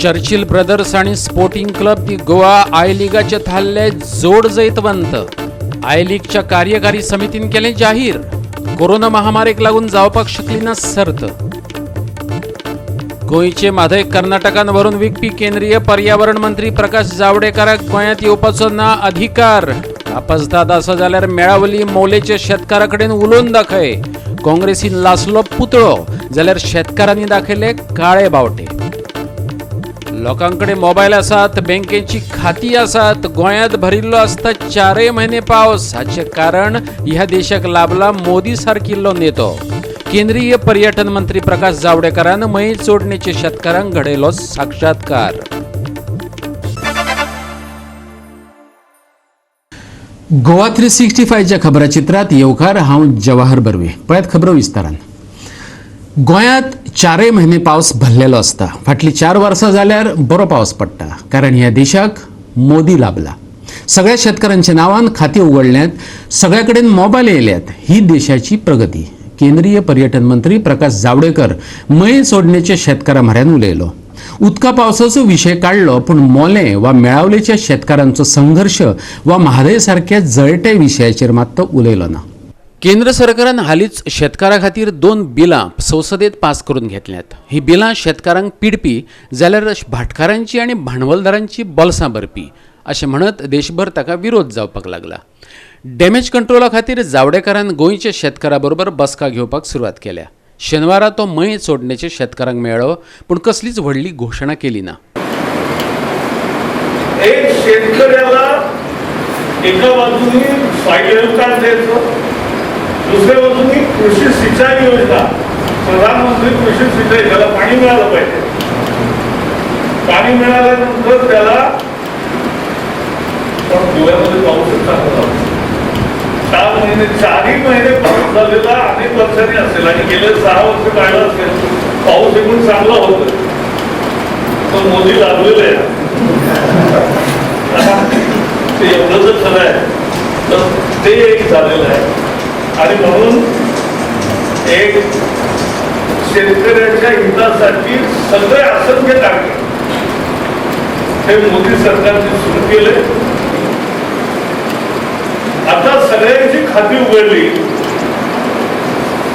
Churchill brothers आणि sporting club the Goa I लिगाचे थारले जोड जैतवंत. I लीगच्या कार्यकारी समितीन केलें जाहीर. कोरोना महामारीक लागून जावपाक शकली ना सर्त. गोंयचे म्हादय कर्नाटकान व्हरून विकपी केंद्रीय पर्यावरण मंत्री प्रकाश जावडेकराक गोंयांत येवपाचो ना अधिकार. कापसदाद आसा जाल्यार मेळावली मोलेचे शेतकारा कडेन उलोवन दाखय. काँग्रेसीन लासलो पुतळो जाल्यार शेतकारांनी दाखयले काळे बावटे. लोकांकडे मोबायल आसात, बँकेची खाती आसात, गोंयांत भरिल्लो आसता 4 म्हयने पावस. हाचें कारण ह्या देशाक लाभला मोदी सारकिल्लो नेतो. केंद्रीय पर्यटन मंत्री प्रकाश जावडेकरान मयें चोडणेचे शेतकारांक घडयलो साक्षात्कार. गोवा 365च्या खबराचित्रात येवकार. हांव जवाहर बर्वे. पळयात खबरो विस्तारान. गोंयांत 4 म्हयने पावस भरलेलो आसता. फाटलीं 4 वर्सां जाल्यार बरो पावस पडटा, कारण ह्या देशाक मोदी लाभला. सगळ्या शेतकारांच्या नांवान खातीं उगडल्यांत, सगळ्या कडेन मोबायल येयल्यात. ही देशाची प्रगती. केंद्रीय पर्यटन मंत्री प्रकाश जावडेकर मयें चोडणेच्या शेतकारां म्हऱ्यान उलयलो. उदका पावसाचो विशय काडलो, पूण मोलें वा मेळावलेच्या शेतकारांचो संघर्श वा म्हादय सारक्या जळट्या विशयाचेर मात तो उलयलो ना. केंद्र सरकारान हालींच शेतकारां खातीर 2 बिलां संसदेत पास करून घेतल्यात. ही बिलां शेतकारांक पिडपी जाल्यार भाटकारांची आनी भांडवलदारांची बोल्सां भरपी अशें म्हणत देशभर ताका विरोध जावपाक लागला. डॅमेज कंट्रोला खातीर जावडेकरान गोंयच्या शेतकारां बरोबर बसका घेवपाक सुरवात केल्या. शेनवारा तो मयें चोडणेचे शेतकारांक मेळ्ळो, पूण कसलीच व्हडली घोशणा केली ना. एक शेतकऱ्याला एका बाजूनी सॉईल हेल्थ कार्ड द्यायचं, दुसऱ्या बाजूनी कृषी सिंचाई योजना, प्रधानमंत्री कृषी सिंचाई, त्याला पाणी मिळालं पाहिजे. पाणी मिळाल्यानंतर त्याला पण गोव्यामध्ये पाऊसच चांगला झाला. 4 महिने, 4 महिने पाऊस झालेला अनेक वर्षांनी असेल आणि गेले 6 वर्ष पाहिलं असेल पाऊस एकूण चांगला होतो. पण मोदी लागलेले आहे, ते एवढं जर खरं आहे तर ते एक झालेलं आहे. आणि म्हणून एक शेतकऱ्याच्या हितासाठी सगळे असंख्य कार्य हे मोदी सरकारने सुरू केले. आता सगळ्यांची खाती उघडली,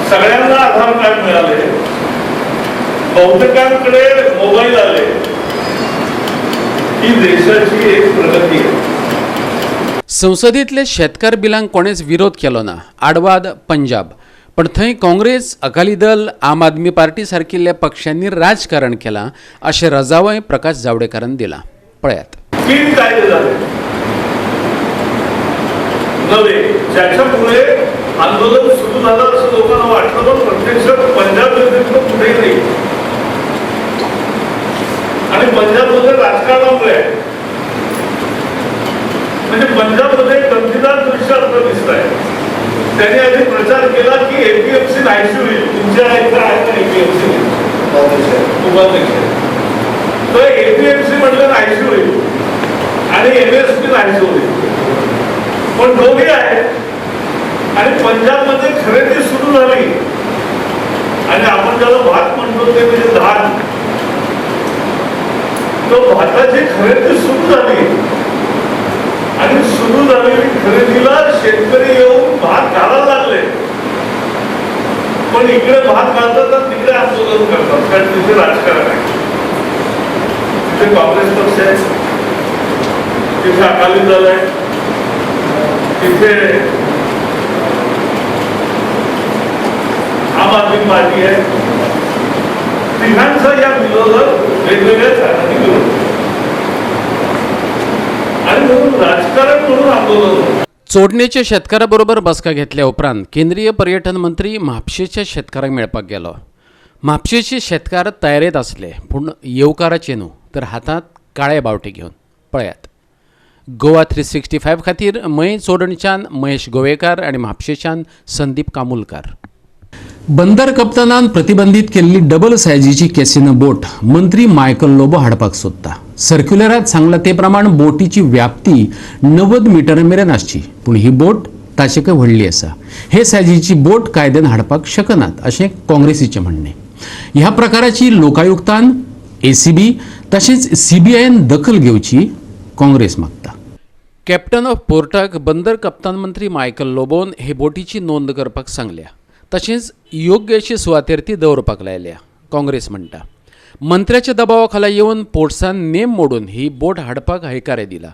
सगळ्यांना आधार कार्ड मिळाले, बहुतेकांकडे मोबाईल आले. ही देशाची एक प्रगती आहे. संसदेतले शेतकार बिलांक कोणेच विरोध केलो ना, आडवाद पंजाब. पण थंय काँग्रेस, अकाली दल, आम आदमी पार्टी सारकिल्ल्या पक्षांनी राजकारण केलां अशें रजावय प्रकाश जावडेकरान दिलां. पळयात. 3 कायदे झाले नवे, ज्याच्यामुळे आंदोलन सुरू झालं असं लोकांना वाटलं, पण प्रत्यक्षात पंजाब व्यतिरिक्त कुठेही नाही. आणि पंजाबमध्ये राजकारणामुळे आहे. म्हणजे पंजाबमध्ये गमतीदार दृश्य आपलं दिसत आहे. त्यांनी आधी प्रचार केला की एपीएमसी नाहीशी होईल. तुमच्या इथं आहे ना एपीएमसी उपाध्यक्ष? तर एपीएमसी म्हटलं नाहीशी होईल आणि एमएसपी नाहीशी होईल, पण दोन्ही आहे. आणि पंजाबमध्ये खरेदी सुरू झाली आणि आपण ज्याला भात म्हणतो ते म्हणजे धान, तो भाताची खरेदी सुरू झाली आणि सुरू झालेली खरेदीला शेतकरी येऊन भात घालायला लागले. पण इकडे भात घालतात तर तिकडे आंदोलन करतात, कारण तिथे राजकारण आहे. तिथे काँग्रेस पक्ष आहे, तिथे अकाली दल आहे, तिथे आम आदमी पार्टी आहे. तिघांचा या विरोधात वेगवेगळ्या कारणांनी विरोध आणि म्हणून राजकारण म्हणून आंदोलन होतं. चोडणेच्या शेतकाराबरोबर बसका घेतल्या उपरांत केंद्रीय पर्यटन मंत्री म्हापशेच्या शेतकारांक मेळपाक गेलो. म्हापशेचे शेतकार तयारेंत आसले, पूण येवकाराचे न्हू तर हातांत काळे बावटे घेवन. पळयात. गोवा 365 खातीर मयें चोडणच्यान महेश गोवेकार आनी म्हापशेच्यान संदीप कामुलकार. बंदर कप्तानान प्रतिबंधीत केल्ली डबल सायजीची कॅसिनो बोट मंत्री मायकल लोबो हाडपाक सोदता. सर्क्युलरात सांगलां ते प्रमाण बोटीची व्याप्ती 90 मिटर मेरेन आसची, पूण ही बोट ताचेकय व्हडली आसा. हे सायजीची बोट कायद्यान हाडपाक शकनात अशें काँग्रेसीचें म्हणणें. ह्या प्रकाराची लोकायुक्तान एसीबी तशेंच सीबीआयन दखल घेवची काँग्रेस मागता. कॅप्टन ऑफ पोर्टाक बंदर कप्तान मंत्री मायकल लोबोन हे बोटीची नोंद करपाक सांगल्या, तशेंच योग्य अशी सुवातेर ती दवरपाक लायल्या. काँग्रेस म्हणटा मंत्र्याच्या दबावा खाला येवन पोर्ट्सान नेम मोडून ही बोट हाडपाक हयकारे दिला.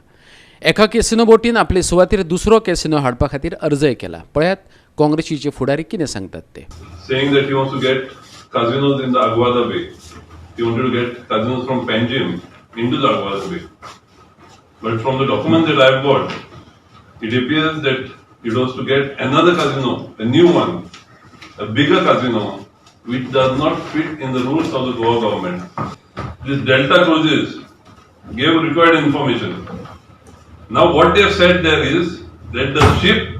एका कॅसिनो बोटीन आपले सुवातेर दुसरो कॅसिनो हाडपा खातीर अर्जय केला. पळयात काँग्रेसीचे फुडारी कितें सांगतात ते. Saying that he wants to get casinos in the Aguada Bay. He wanted to get casinos from Panjim into the Aguada Bay. But from the document that I've got, it appears that it was to get another casino, a new one, a bigger casino, which does not fit in the rules of the Goa government. This Delta Cruises gave required information. Now what they have said there is that the ship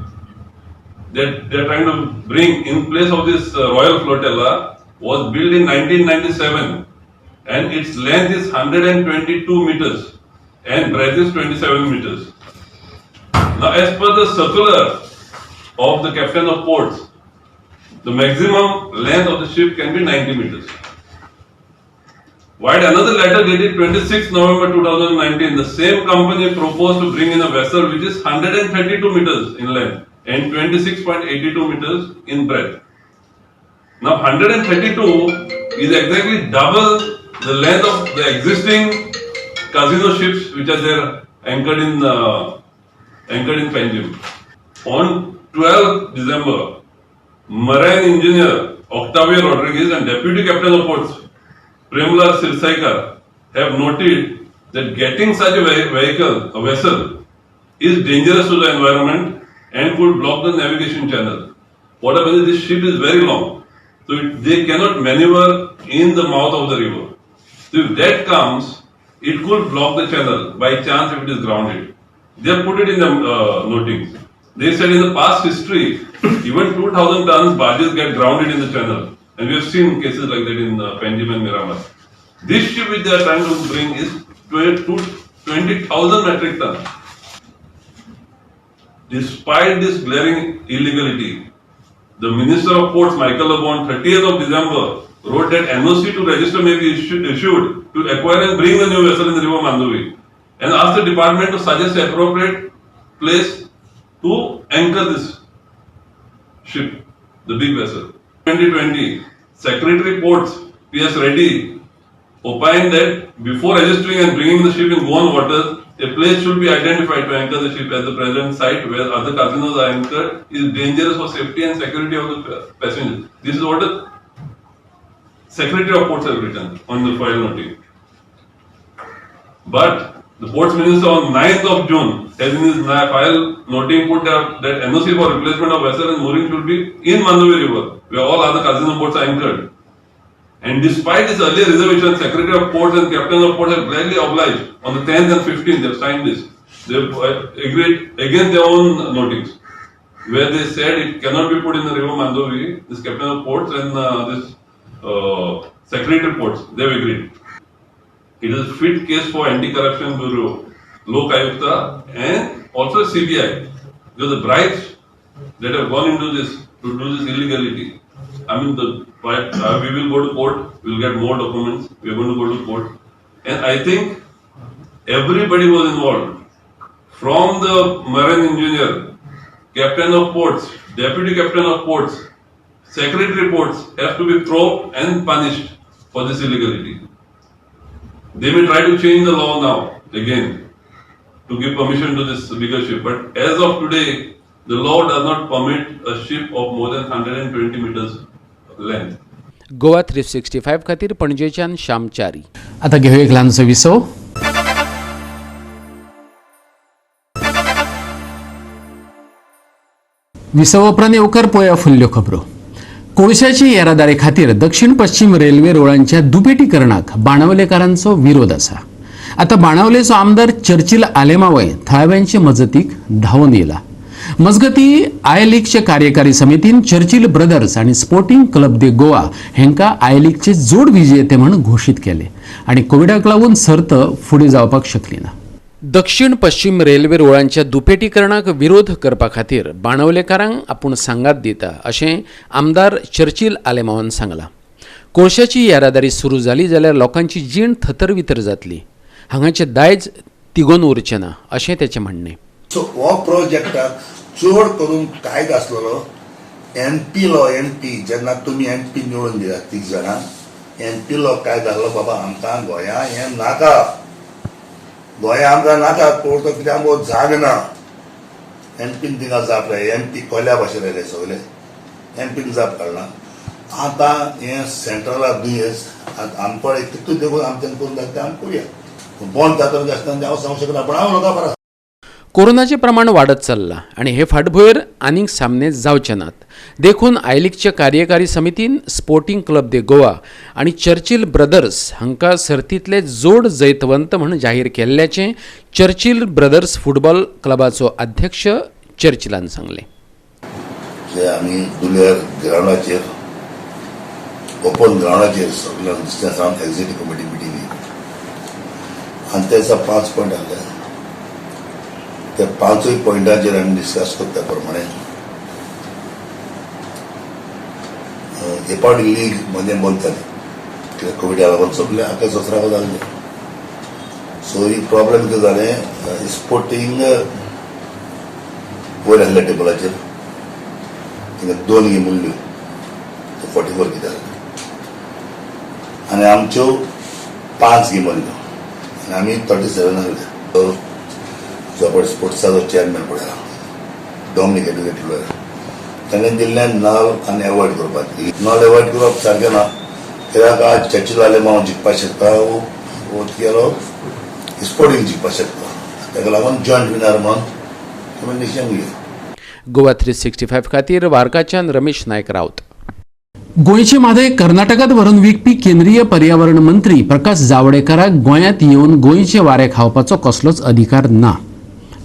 that they are trying to bring in place of this Royal Flotilla was built in 1997 and its length is 122 meters and breadth is 27 meters. Now as per the circular of the Captain of Ports, the maximum length of the ship can be 90 meters. While another letter dated 26 November 2019, the same company proposed to bring in a vessel which is 132 meters in length and 26.82 meters in breadth. Now 132 is exactly double the length of the existing casino ships which are there anchored in Panjim. On 12 December, Marine Engineer Octavio Rodriguez and Deputy Captain of Ports Premlal Sirsaikar have noted that getting such a vehicle, a vessel, is dangerous to the environment and could block the navigation channel. What happens is this ship is very long, so they cannot maneuver in the mouth of the river. So if that comes, it could block the channel by chance if it is grounded. They have put it in the notings. They said in the past history, even 2,000 tons barges get grounded in the channel. And we have seen cases like that in Panjim and Miramar. This ship which they are trying to bring is 20,000 metric tons. Despite this glaring illegality, the Minister of Ports, Michael Lobo, on 30th of December, wrote that NOC to register may be issued to acquire and bring the new vessel in the river Mandovi, and asked the department to suggest appropriate place to anchor this ship, the big vessel. 2020, Secretary Ports P.S. Reddy opined that before registering and bringing the ship in Goan waters, a place should be identified to anchor the ship, as the present site where other casinos are anchored is dangerous for safety and security of the passengers. This is what the Secretary of Ports has written on the file noting. But the Ports Minister on 9th of June has in his file noting put that NOC for replacement of vessel and mooring should be in Mandovi River, where all other casino boats are anchored. And despite this earlier reservation, Secretary of Ports and Captain of Ports have gladly obliged. On the 10th and 15th, they have signed this. They have agreed against their own notings, where they said it cannot be put in the river Mandovi. This Captain of Ports and this Secretary of Ports, they have agreed. It is a fit case for Anti-Corruption Bureau, Lok Ayukta, and also CBI, because the bribes that have gone into this to do this illegality. I mean, we will go to court, we will get more documents, we are going to go to court. And I think everybody was involved, from the marine engineer, captain of ports, deputy captain of ports, secretary ports have to be probed and punished for this illegality. They may try to change the law now, again, to give permission to this bigger ship. But as of today, the law does not permit a ship of more than 120 meters length. Goa 365 खातीर पणजेच्यान श्यामचारी. आता घेऊया एक ल्हानसो विसव. विसव उपरांत येवकार पळोवया फुडल्यो खबरो. कोळशाची येरादारी खातीर दक्षिण पश्चिम रेल्वे रुळांच्या दुपेटीकरणाक बाणावलेकारांचो विरोध आसा. आतां बाणावलेचो आमदार चर्चिल आलेमावय थळाव्यांचे मजतीक धांवून येयला. मजगती I लीगचे कार्यकारी समितीन चर्चिल ब्रदर्स आनी स्पोर्टिंग क्लब दे गोवा हेंका I लीगचे जोड विजेते म्हूण घोशीत केले आनी कोविडाक लागून सर्त फुडें जावपाक शकली ना. दक्षिण पश्चिम रेल्वे रुळांच्या दुपेटीकरणाक विरोध करपा खातीर बाणावलेकारांक आपूण सांगात दिता अशें आमदार चर्चिल आलेमावान सांगलां. कोळशाची येरादारी सुरू जाली जाल्यार लोकांची जीण थतरवितर जातली, हांगाचें दायज तिगोवन उरचें ना अशें तेचें म्हणणें. सो हो प्रोजेक्टाक चड करून कायदो आसलेलो एनपी लॉ. एनपी जेन्ना तुमी एनपी निवडून दिला तीग जाणां, एनपी लॉ कायदो आसलो, बाबा आमकां गोंया हें नाका, गोंया आमकां नाका, कोण तो कित्याक आमकां जाग ना. एनपीन थिंगा जाप लायली, एनपी कोल्या भाशेन आयले सगळे, एनपीन जाप काडला. आतां हें सेंट्रला दुयेंस आमकां तितून देखून आमच्यान करून जाता तें आमी करुया. पूण बंद जाता आसतना हांव सांगूंक शकना, पूण हांव लोकां बरो. कोरोनाचें प्रमाण वाडत चल्लां आनी हे फाटभुंयेर आनीक सामने जावचे नात, देखून आयलीगच्या कार्यकारी समितीन स्पोर्टिंग क्लब दे गोवा आनी चर्चिल ब्रदर्स हांकां सर्तींतले जोड जैतवंत म्हूण जाहीर केल्ल्याचें चर्चिल ब्रदर्स फुटबॉल क्लबाचो अध्यक्ष चर्चिलान सांगलें. जे आमी दुलेर ग्रावंडाचेर, ओपन ग्रावंडाचेर सगळ्यांक दिसता सावन एक्झिक्युटीव कमिटी मिटींग आनी तेचा 5 पॉयंट आसले. त्या पांचूय पॉयंटाचेर आमी डिस्कस करता प्रमाणे हे पावटी लीग मदें बंद जाली कित्याक कोविडा लागून सगळे आख्या संवसाराक जाल्लें. सो ही प्रॉब्लेम कितें जालें, स्पोर्टींग वयर आसल्या टेबलाचेर, थिंगा 2 गेम उरल्यो, 44 कितें जालें आनी आमच्यो 5 गेम उरल्यो आनी आमी 37 आसले. जो पळय स्पोर्ट्साचो चेअरमॅन पळय डॉमनीक एडवोकेट लॉयर, ताणें दिल्लें नल आनी एवॉयड करपाक. नल एवॉयड करप सारकें ना, कित्याक आज चर्चिल आलेमांव जिखपाक शकता, वो गेलो स्पोर्टींग जिखपाक शकता, ताका लागून जॉयंट विनर म्हणून रिकमेंडेशन दिलें. गोवा 365 खातीर वार्काच्यान रमेश नायक राऊत. गोंयची म्हादय कर्नाटकात व्हरून विकपी केंद्रीय पर्यावरण मंत्री प्रकाश जावडेकराक गोंयांत येवन गोंयचे वारे खावपाचो कसलोच अधिकार ना.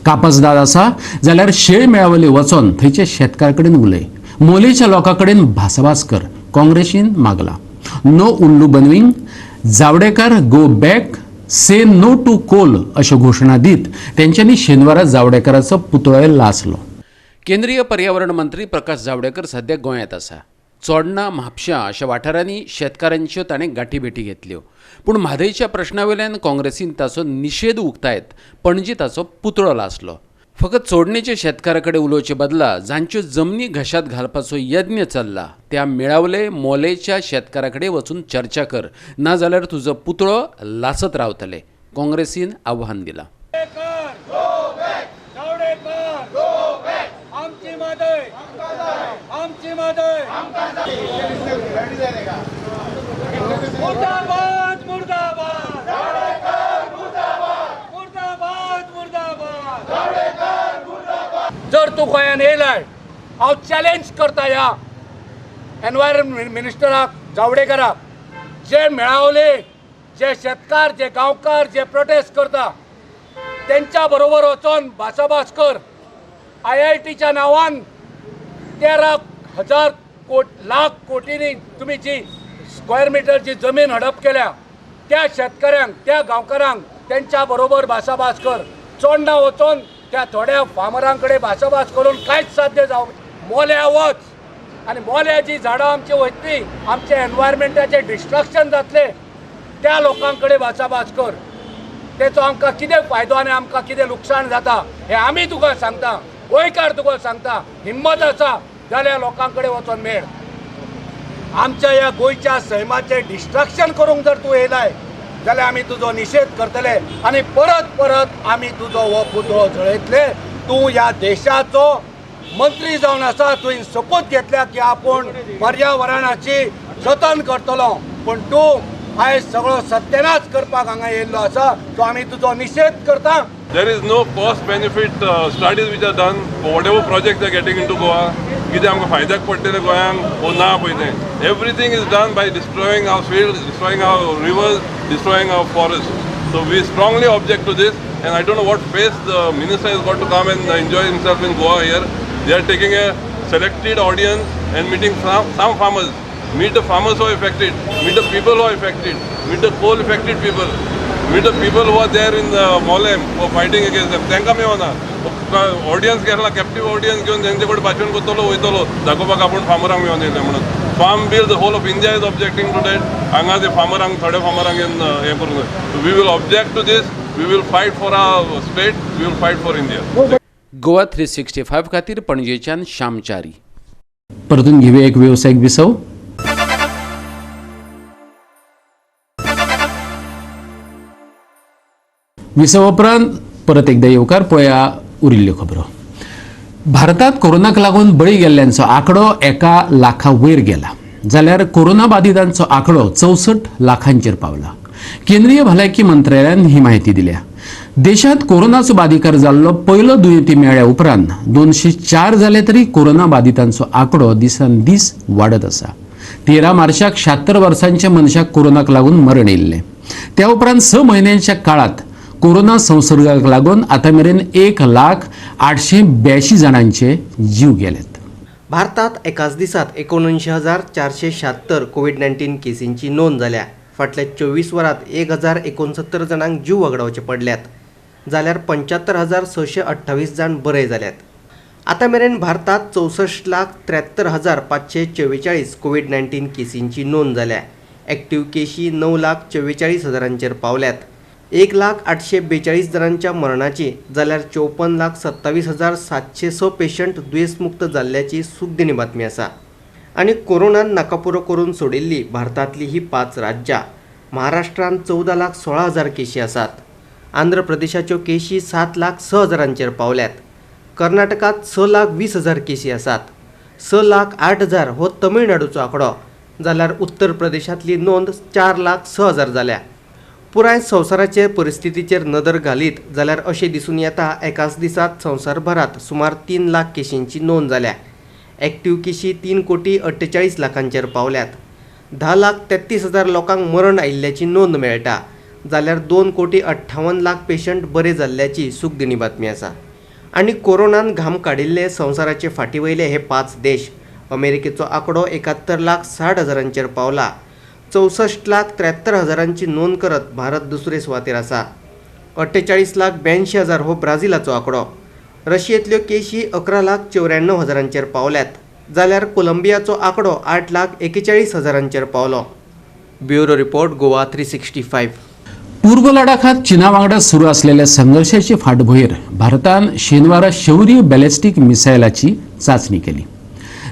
कापसदाद आसा जाल्यार शेळ मेळावली वचोन थंयच्या शेतकारा कडेन उलय, मोलेच्या लोकां कडेन भासाभास कर, काँग्रेसीन मागला. नो उल्लू बनविंग, Javadekar go back, say no to coal अश्यो घोशणा दीत तेंच्यांनी शेनवारा जावडेकराचो पुतळोय लासलो. केंद्रीय पर्यावरण मंत्री प्रकाश जावडेकर सध्या गोंयांत आसा. चोडणा, म्हापश्यां अशा वाठारांनी शेतकारांच्यो ताणें गांठी भेटी घेतल्यो, पूण म्हादयच्या प्रश्नावेल्यान काँग्रेसीन ताचो निशेध उक्तायत पणजी ताचो पुतळो लासलो. फकत चोडणेच्या शेतकारा कडेन उलोवचे बदला जांच्यो जमनी घशात घालपाचो यत्न चल्ला त्या मेळावले मोलेच्या शेतकारा कडेन वचून चर्चा कर, नाजाल्यार तुजो पुतळो लासत रावतले, काँग्रेसीन आव्हान दिलां. मुर्दाबाद मुर्दाबाद मुर्दाबाद मुर्दाबाद. जर तूं गोंयान येयलाय, हांव चॅलेंज करता ह्या एनवायरमेंट मिनिस्टराक जावडेकराक, जे मेळावले, जे शेतकार, जे गांवकार जे प्रोटेस्ट करता तेंच्या बरोबर वचोन भासाभास कर. आयआयटीच्या नांवान 13,000 लाख कोटींनी तुमी जी स्क्वेअर मिटरची जमीन हडप केल्या त्या शेतकऱ्यांक, त्या गांवकारांक तेंच्या बरोबर भासाभास कर. चोडणा वचोन त्या थोड्या फार्मरां कडेन भासाभास करून कांयच साध्य जावं. मोल्या वच आनी मोल्या जी झाडां आमची वयतली, आमच्या एनवायरमेंटाचें डिस्ट्रक्शन जातलें, त्या लोकां कडेन भासाभास कर. तेचो आमकां कितें फायदो आनी आमकां कितें लुकसाण जाता हें आमी तुका सांगता, गोंयकार तुका सांगता. हिम्मत आसा जाल्यार लोकां कडेन वचोन मेळ. आमच्या ह्या गोंयच्या सैमाचें डिस्ट्रक्शन करूंक जर तूं येयलाय जाल्यार आमी तुजो निशेध करतले आनी परत परत आमी तुजो हो पुतळो जळयतले. तूं ह्या देशाचो मंत्री जावन आसा, तुवें सोपूत घेतल्या की आपूण पर्यावरणाची जतन करतलो, पूण तूं आयज सगळो सत्यानाश करपाक हांगा येयल्लो आसा, सो आमी तुजो निशेध करता. There is no cost benefit studies which are done for whatever projects they are getting into Goa. कितें आमकां फायद्याक पडटलें गोंयांक वो ना पळय तें. Everything is done by destroying our fields, destroying our rivers, destroying our forests. So we strongly object to this, and I don't know what face the minister has got to come and enjoy himself in Goa here. They are taking a selected audience and meeting some farmers. Meet the farmers who are affected, meet the people who are affected, meet the coal affected people, meet the people who are there in the Molem who are fighting against them. तांकां मेळना audience घेतला, कॅप्टीव audience घेवन तेंचे कडेन भाशण करतलो वयतलो दाखोवपाक आपूण फार्मरांक मेळोन येयले म्हणून. Farm bill, the whole of India is objecting to that. हांगा ते फार्मरांक, थोड्या फार्मरांक हें करूंक जाय. We will object to this. We will fight for our state. We will fight for India. Goa 365 खातीर पणजेच्यान श्यामचारी. परतून घेवया एक वेवसायीक विसव. विसव उपरांत परत एकदा येवकार. पळया उरिल्ल्यो खबरो. भारतात कोरोनाक लागून बळी गेल्ल्यांचो आंकडो 1 लाखा वयर गेला, जाल्यार कोरोना बाधितांचो आंकडो 64 लाखांचेर पावला. केंद्रीय भलायकी मंत्रालयान ही माहिती दिल्या. देशात कोरोनाचो बाधिकार जाल्लो पयलो दुयेंती मेळ्ळ्या उपरांत 204 जाले तरी कोरोना बाधितांचो आंकडो दिसान दीस वाडत आसा. 13 मार्चाक 76 वर्सांच्या मनशाक कोरोनाक लागून मरण येयल्लें. त्या उपरांत 6 म्हयन्यांच्या काळात कोरोना संसर्गाक लागून आतां मेरेन 1,00,882 जाणांचे जीव गेल्यात. भारतात एकाच दिसात 79,476 कोवीड 19 केसींची नोंद जाल्या. फाटल्या 24 वरांत 1069 जाणांक जीव वगडावचे पडल्यात, जाल्यार 75,628 जाण बरे जाल्यात. आतां मेरेन भारतात 64,73,544 कोवीड 19 केसींची नोंद जाल्या. एक्टिव्ह केशी 9,44,000ांचेर पावल्यात. 1,00,842 जाणांच्या मरणाची, जाल्यार 54,27,706 पेशंट दुयेंसमुक्त जाल्ल्याची सुखदिणी बातमी आसा. आनी कोरोनान नाकापुरो करून सोडिल्ली भारतांतली ही पांच राज्यां. महाराष्ट्रांत 14,16,000 केशी आसात. आंध्र प्रदेशाच्यो केशी 7,06,000ांचेर पावल्यात. कर्नाटकात 6,20,000 केशी आसात. 6,08,000 हो तमिळनाडूचो आंकडो, जाल्यार उत्तर प्रदेशांतली नोंद 4,06,000 जाल्या. पुराय संवसाराचे परिस्थितीचेर नदर घालीत जाल्यार अशें दिसून येता, एकाच दिसात संवसारभरात सुमार 3 लाख केशींची नोंद जाल्या. एक्टिव्ह केशी 3 कोटी 48 लाखांचेर पावल्यात. 10,33,000 लोकांक मरण आयिल्ल्याची नोंद मेळटा, जाल्यार 2 कोटी 58 लाख पेशंट बरे जाल्ल्याची सुखदिणी बातमी आसा. आनी कोरोनान घाम काडिल्ले संवसाराचे फाटी वयले हे पांच देश. अमेरिकेचो आंकडो 71,60,000ांचेर पावला. 64,73,000ांची नोंद करत भारत दुसरे सुवातेर आसा. 48,82,000 हो ब्राझिलाचो आंकडो. रशियेंतल्यो केशी 11,94,000ांचेर पावल्यात, जाल्यार कोलंबियाचो आंकडो 8,41,000ांचेर पावलो. Bureau report, Goa 365. पूर्व लडाखात चीना वांगडा सुरू असलेल्या संघर्षाची फाटभूंयेर भारतान शेनवारा शौर्य बॅलिस्टीक मिसायलाची चाचणी केली.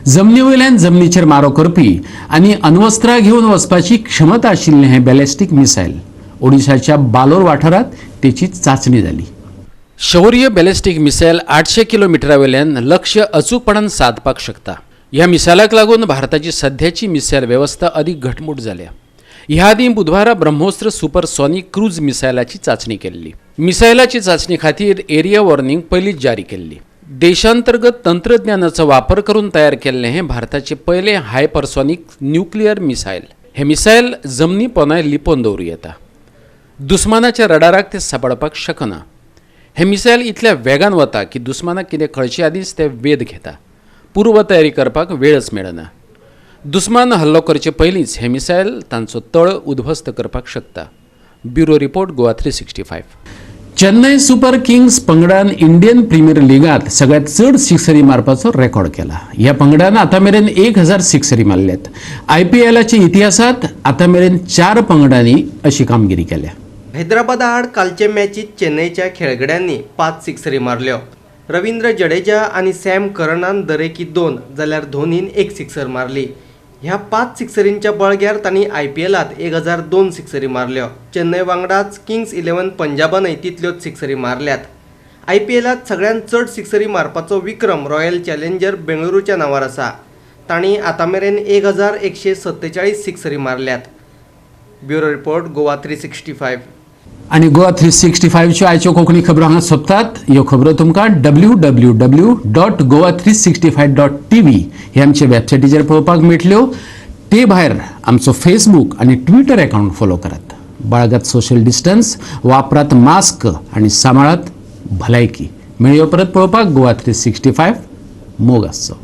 जमनी वयल्यान जमनीचेर मारो करपी आनी अण्वस्त्रां घेवन वचपाची क्षमता आशिल्लें हें बॅलिस्टीक मिसायल. ओडिशाच्या बालोर वाठारांत तेची चाचणी जाली. शौर्य बॅलिस्टीक मिसायल 800 किलोमिटरा वयल्यान लक्ष अचूकपणान सादपाक शकता. ह्या मिसायलाक लागून भारताची सध्याची मिसायल वेवस्था अदीक घटमूट जाल्या. ह्या आदीं बुधवारा ब्रह्मोस्त्र सुपरसॉनिक क्रूज मिसायलाची चाचणी केल्ली. मिसायलाची चाचणी खातीर एरिया वॉर्निंग पयलींच जारी केल्ली. देशांतर्गत तंत्रज्ञानाचो वापर करून तयार केल्लें हें भारताचें पयलें हायपरसॉनिक न्युक्लियर मिसायल. हें मिसायल जमनी पोंदाय लिपोवन दवरूं येता. दुस्मानाच्या रडाराक तें सांपडपाक शकना. हें मिसायल इतल्या वेगान वता की दुस्मानाक कितें कळचे आदींच तें वेध घेता. पूर्व तयारी करपाक वेळच मेळना. दुस्मान हल्लो करचे पयलींच हें मिसायल तांचो तळ उद्ध्वस्त करपाक शकता. Bureau report, Goa 365. Chennai super Kings पंगडान इंडियन प्रिमियर लिगांत सगळ्यात चड सिक्सरी मारपाचो रेकॉर्ड केला. ह्या पंगडान आतां मेरेन 1000 सिक्सरी मारल्यात. आयपीएलाच्या इतिहासात आतां मेरेन चार पंगडांनी अशी कामगिरी केल्या. हैदराबादा आड कालचे मॅचीत चेन्नयच्या खेळगड्यांनी पांच सिक्सरी मारल्यो. रवींद्र जडेजा आनी सॅम करनान दरेकी दोन, जाल्यार धोनीन एक सिक्सर मारली. ह्या पांच सिक्सरींच्या बळग्यार तांणी आयपीएलात 1002 सिक्सरी मारल्यो. चेन्नय वांगडाच किंग्स इलेव्हन पंजाबानय तितल्योच सिक्सरी मारल्यात. आयपीएलात सगळ्यांत चड सिक्सरी मारपाचो विक्रम रॉयल चॅलेंजर बेंगळुरूच्या नांवार आसा. तांणी आतां मेरेन 1147 सिक्सरी मारल्यात. Bureau report, Goa 365. आनी गोवा 365च्यो आयच्यो कोंकणी खबरो हांगा सोंपतात. ह्यो खबरो तुमकां www.goa365.tv हे आमचे वेबसायटीचेर पळोवपाक मेळटल्यो. ते भायर आमचो फेसबूक आनी ट्विटर अकाउंट फॉलो करात. बाळगात सोशल डिस्टन्स, वापरात मास्क आनी सांबाळात भलायकी. मेळयो परत पळोवपाक गोवा 365. मोग आसचो.